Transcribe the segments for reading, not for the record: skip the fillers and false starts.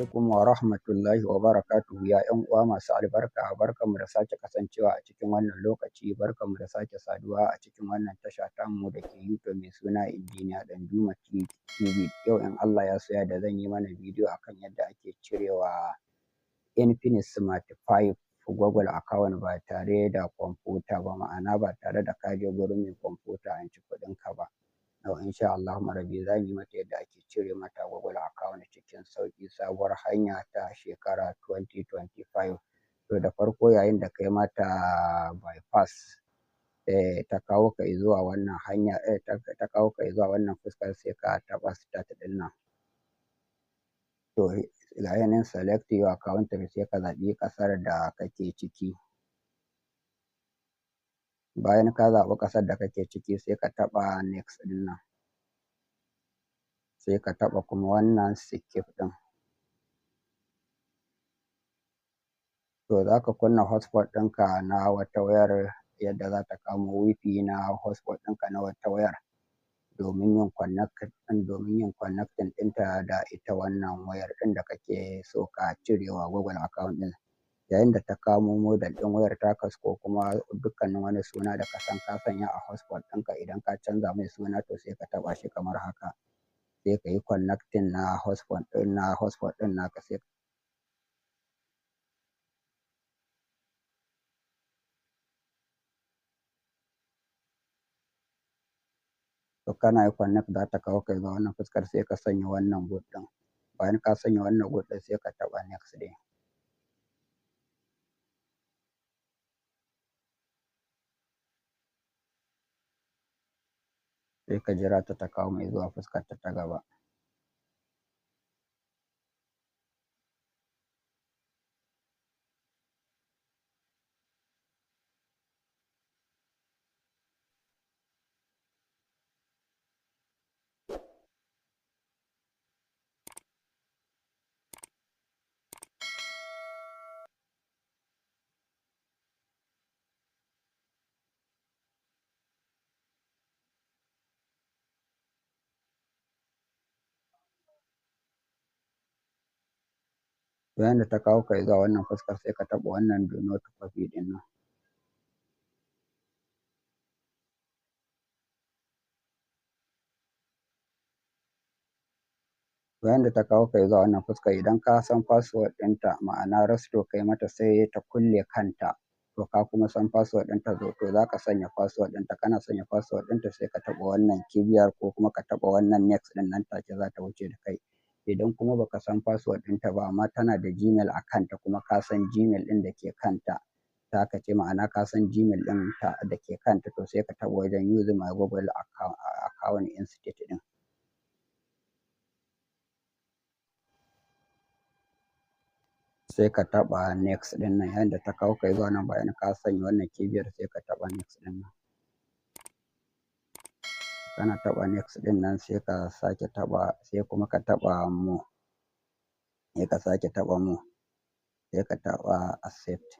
Alaikum wa rahmatullahi wa barakatuhu, ya ƴan uwa masu albarka. Barkanmu da sake kasancewa a cikin wannan lokaci, barkanmu da sake saduwa a cikin wannan tasha tamu da ke YouTube mai suna Injiniya Ɗanjuma TV. Yau in Allah ya so ya yarda, zan yi mana bidiyo akan yadda ake cirewa Infinix Smart 5 Google account ba tare da kwamfuta ba, ma'ana ba tare da ka je gurin mai kwamfuta an ci kuɗinka ba. Yau insha Allahu rabbi za mu yi mata yadda ake cire mata Google account cikin sauƙi, sabuwar hanya ta shekara 2025. To, da farko, yayin da kai mata bypass, ta kawo ka zuwa wannan hanya, ta kawo ka zuwa wannan fuskar, sai ka taɓa start ɗin nan. To, ga nan, select your country, sai ka zaɓi ƙasar da kake ciki. Bayan ka zaɓi ƙasar da kake ciki, sai ka taɓa next ɗin nan, sai ka taɓa kuma wannan skip ɗin. To, za ka kunna hotspot ɗinka na wata wayar, yadda za ta kamo WiFi na hotspot ɗinka na wata wayar domin yin connecting ɗinta da ita wannan wayar ɗin da kake so ka cirewa Google account ɗin. Yayin da ta kamo model ɗin wayar taka ko kuma dukkanin wani suna da ka san ka sanya a hotspot ɗinka, idan ka canza mai suna, to sai ka taɓa shi kamar haka, sai ka yi connecting na hotspot ɗin naka. Sai to kana yi connect, za ta kawo ka zuwa wannan fuskar, sai ka sanya wannan code ɗin. Bayan ka sanya wannan code ɗin, sai ka taɓa next dai. Sai ka jira ta ta kawo mai zuwa fuskar ta ta gaba. Yayin da ta kawo ka zuwa wannan fuskar, sai ka taɓa wannan do not copy ɗin nan. Yayin da ta kawo ka zuwa wannan fuskar, idan ka san password ɗinta, ma'ana restore kai mata sai ta kulle kanta, to ka kuma san password ɗinta, to za ka sanya password ɗinta. Kana sanya password ɗinta, sai ka taɓa wannan kibiyar ko kuma ka taɓa wannan next ɗin, nan take za ta wuce da kai. Idan kuma baka san password ɗinta ba, amma tana da Gmail a kanta, kuma ka san Gmail ɗin da ke kanta taka ce, ma'ana ka san Gmail ɗin ta da ke kanta, to sai ka taɓa wajen use my Google account instead ɗin. Sai ka taɓa next ɗin nan. Yayin da ta kawo ka zuwa nan, bayan ka sanya wannan kibiyar, sai ka taɓa next ɗin nan. Kana taɓa next ɗin nan, sai ka sake taɓa, sai kuma ka taɓa more, sai ka sake taɓa more, sai ka taɓa accept.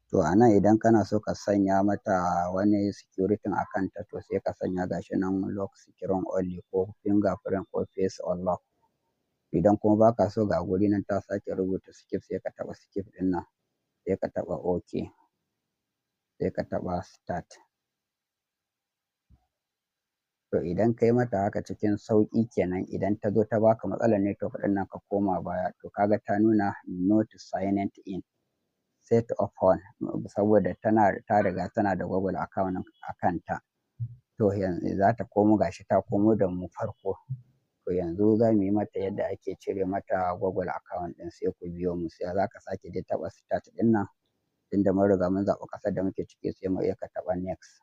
To, a nan idan kana so ka sanya mata wani security a kanta, to sai ka sanya. Gashi nan, lock screen only ko fingerprint ko face unlock. Idan kuma baka so, ga guri nan ta sake rubuta skip, sai ka taɓa skip ɗin nan, sai ka taɓa OK, sai ka taɓa start. To, idan kai mata haka cikin sauƙi kenan. Idan ta zo ta baka matsalar network ɗin nan, ka koma baya. To, kaga ta nuna not signed in, set up phone, saboda ta riga tana da Google account a kanta. To, yanzu za ta komo, gashi ta komo da mu farko. To, yanzu za mu yi mata yadda ake cire mata Google account ɗin, sai ku biyo mu. Sai za ka sake dai taɓa start ɗin nan, tunda mun riga mun zaɓi ƙasar da muke ciki, sai mu iya ka taɓa next,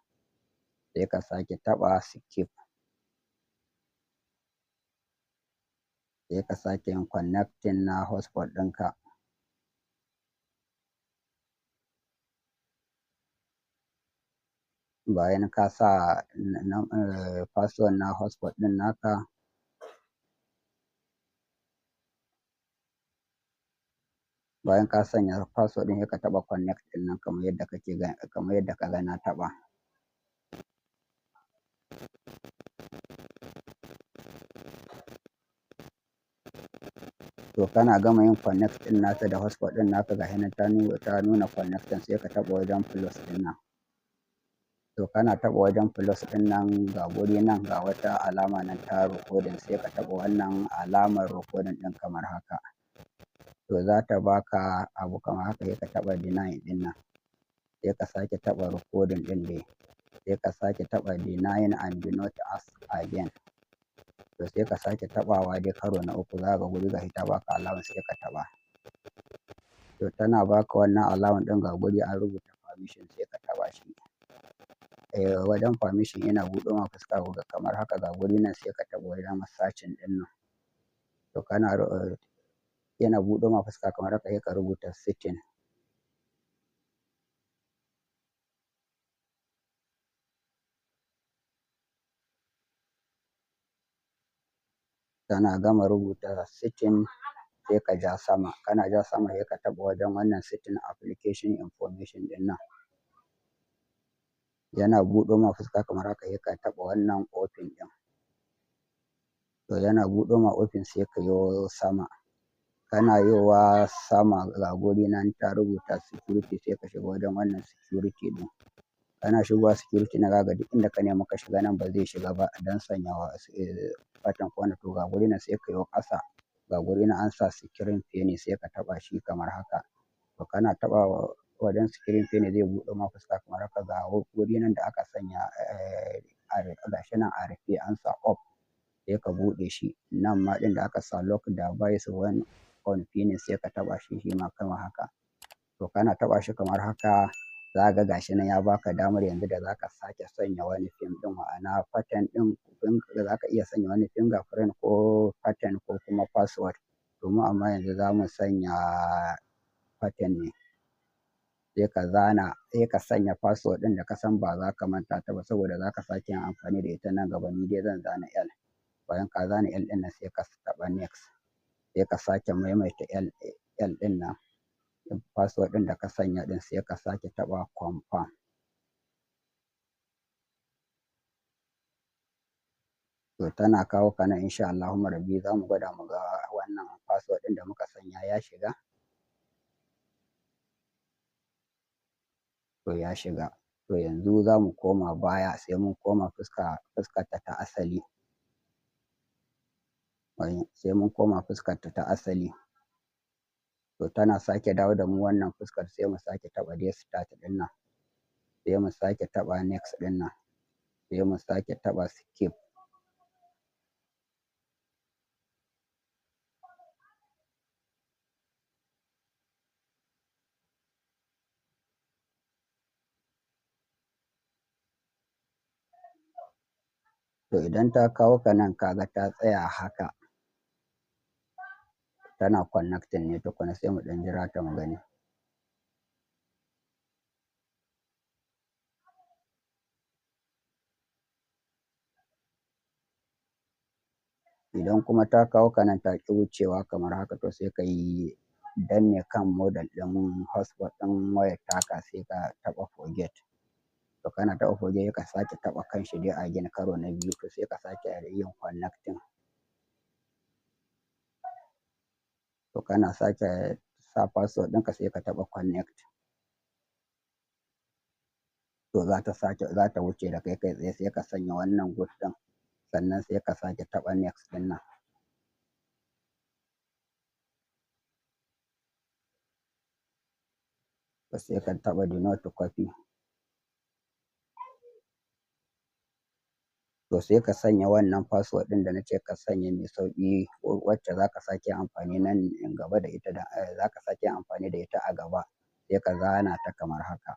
sai ka sake taɓa skip, sai ka sake yin connecting na hotspot ɗinka. Bayan ka sa password na hotspot ɗin naka, bayan ka sanya password ɗin, sai ka taɓa connect ɗin nan kamar yadda ka ga na taɓa. To kana gama yin connect ɗin nata da hotspot ɗin naka, gashi nan ta nuna connecting, sai ka taɓa wajen plus ɗin nan. To kana taɓa wajen plus ɗin nan, ga guri nan, ga wata alama nan ta recording, sai ka taɓa wannan alamar recording ɗin kamar haka. To za ta baka abu kamar haka, sai ka taɓa deny ɗin nan. Sai ka sake taɓa recording ɗin dai. Sai ka sake taɓa deny and do not ask again. To sai ka sake taɓawa dai karo na uku, za ka ga guri gashi ta baka allowance, sai ka taɓa. To tana baka wannan allowance ɗin, ga guri an rubuta permission, sai ka taɓa shi. Eh, wajen permission yana buɗo ma fuska kamar haka, ga guri nan, sai ka taɓa wajen searching ɗin nan. To kana yana buɗo ma fuska kamar haka, sai ka rubuta setting. Kana gama rubuta setting, sai ka ja sama. Kana ja sama, sai ka taɓa wajen wannan setting application information ɗin nan. Yana buɗo ma fuska kamar haka, sai ka taɓa wannan open ɗin. To yana buɗo ma open, sai ka yo sama. Kana yowa sama, ga guri nan ta rubuta security, sai ka shiga wajen wannan security ɗin. Kana shigowa security na, zaka ga duk inda ka nemi ka shiga nan ba zai shiga ba don sanya pattern ko wani. To ga guri nan, sai ka yo ƙasa. Ga guri nan an sa screen pinning, sai ka taɓa shi kamar haka. To kana taɓa wajen screen pinning, zai buɗe ma fuska kamar haka, ga guri nan da aka sanya, gashi nan a rufe, an sa off, sai ka buɗe shi. Nan ma ɗin da aka sa lock device when on pinning, sai ka taɓa shi, shi ma kamar haka. To kana taɓa shi kamar haka, za ka ga gashi nan ya baka damar yanzu da za ka sake sanya wani pin ɗin, ma'ana pattern ɗin da za ka iya sanya wani fingerprint ko pattern ko kuma password. To mu amma yanzu za mu sanya pattern ne. Sai ka zana, sai ka sanya password ɗin da ka san ba za ka manta ta ba, saboda za ka sake yin amfani da ita nan gaba. Ni dai zan zana L. Bayan ka zana L ɗin nan, sai ka taɓa next. Sai ka sake maimaita L, L ɗin nan. Password ɗin da ka sanya ɗin, sai ka sake taɓa confirm. To tana kawo ka nan, insha Allahumma rabbi, za mu gwada mu ga wannan password ɗin da muka sanya ya shiga. To ya shiga. To yanzu za mu koma baya, sai mun koma fuskarta ta asali. Sai mun koma fuskarta ta asali. To tana sake dawo da mu wannan fuskar, sai mu sake taɓa dai start ɗin nan. Sai mu sake taɓa next ɗin nan. Sai mu sake taɓa skip. To idan ta kawo ka nan, ka ga ta tsaya haka. Tana connecting ne tukuna, sai mu ɗan jira ta mu gani. Idan kuma ta kawo ka nan ta ƙi wucewa kamar haka, to sai ka yi danne kan model ɗin hotspot ɗin wayar taka, sai ka taɓa forget. To kana taɓa forget, sai ka sake taɓa kanshi dai again karo na biyu, to sai ka sake yin connecting. To kana sake sa password ɗinka, sai ka taɓa connect. To za ta wuce da kai kai tsaye, sai ka sanya wannan good ɗin. Sannan sai ka sake taɓa next ɗin nan. To sai ka taɓa do not copy. To sai ka sanya wannan password ɗin da na ce ka sanya mai sauƙi, wacce za ka sake amfani nan gaba da ita, da za ka sake amfani da ita a gaba. Sai ka zana ta kamar haka.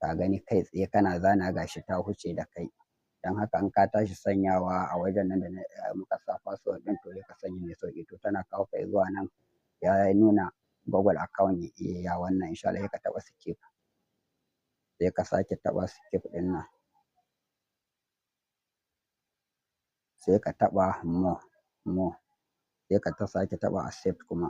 Ka gani, kai tsaye kana zana, gashi ta wuce da kai. Don haka in ka tashi sanyawa a wajen nan da muka sa password ɗin, to sai ka sanya mai sauƙi. To tana kawo ka zuwa nan, ya nuna Google account ya wannan, insha Allah, sai ka taɓa skip. Sai ka sake taɓa skip ɗin nan. Sai ka taɓa more, more. Sai ka ta sake taɓa accept kuma.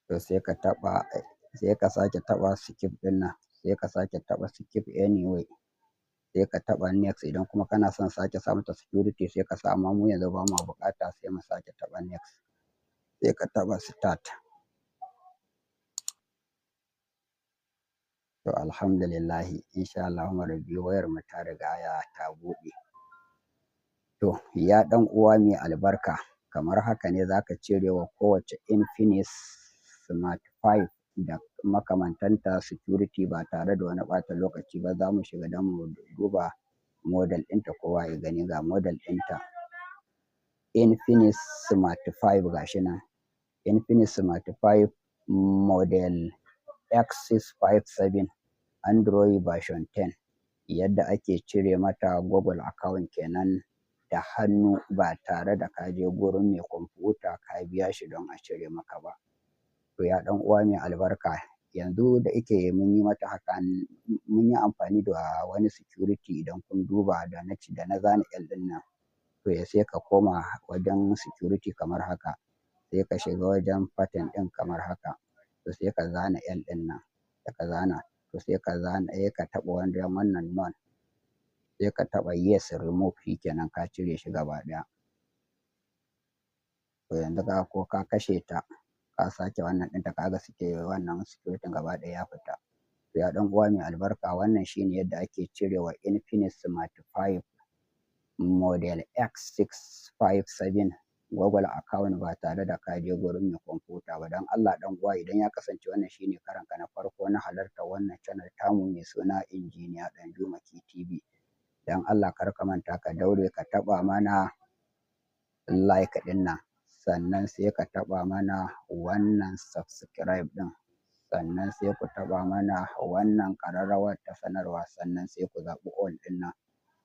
To sai ka taɓa, sai ka sake taɓa skip ɗin nan, sai ka sake taɓa skip anyway, sai ka taɓa next. Idan kuma kana son sake sa mata security, sai ka sa, amma mu yanzu ba ma buƙata, sai mu sake taɓa next, sai ka taɓa start. To alhamdulillahi, insha Allahu rabbi, wayar mu ta riga ya ta buɗe. To ya ɗan uwa mai albarka, kamar haka ne zaka cire wa kowace Infinix Smart 5 da makamantanta security ba tare da wani ɓata lokaci ba. Za mu shiga don mu duba model ɗinta, kowa ya gani. Ga model ɗinta, Infinix Smart 5, gashi nan Infinix Smart 5 model X657, Android version 10. Yadda ake cire mata Google account kenan da hannu ba tare da ka je gurin mai kwamfuta ka biya shi don a cire maka ba. To ya ɗan uwa mai albarka, yanzu da ike mun yi mata haka, mun yi amfani da wani security. Idan kun duba da na ci da na zana L ɗin nan, to ya sai ka koma wajen security kamar haka, sai ka shiga wajen pattern ɗin kamar haka. To sai ka zana L ɗin nan da ka zana, to sai ka zana, sai ka taɓa wajen wannan none, sai ka taɓa yes, remove. Shikenan, ka cire shi gaba ɗaya. To yanzu ka ko ka kashe ta, ka sake wannan ɗinta, kaga suke wannan security gaba ɗaya ya fita. To ya ɗan uwa mai albarka, wannan shine yadda ake cirewa Infinix Smart 5 model X657 Google account ba tare da ka je gurin mai kwamfuta ba. Don Allah ɗan uwa, idan ya kasance wannan shine karonka na farko na halartar wannan channel tamu mai suna Injiniya Ɗanjuma TV, don Allah kar ka manta ka daure ka taɓa mana like ɗin nan, sannan sai ka taɓa mana wannan subscribe ɗin, sannan sai ku taɓa mana wannan ƙararrawar ta sanarwa, sannan sai ku zaɓi all ɗin nan.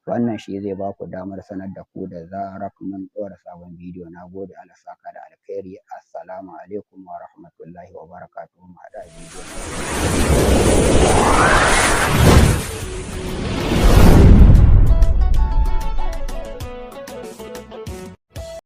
Wannan shi zai ba ku damar sanar da ku da zarar mun ɗora sabon bidiyo. Na gode, Allah saka da alkhairi. Assalamu alaikum wa rahmatullahi wa barakatuhu. Mu haɗu a bidiyo.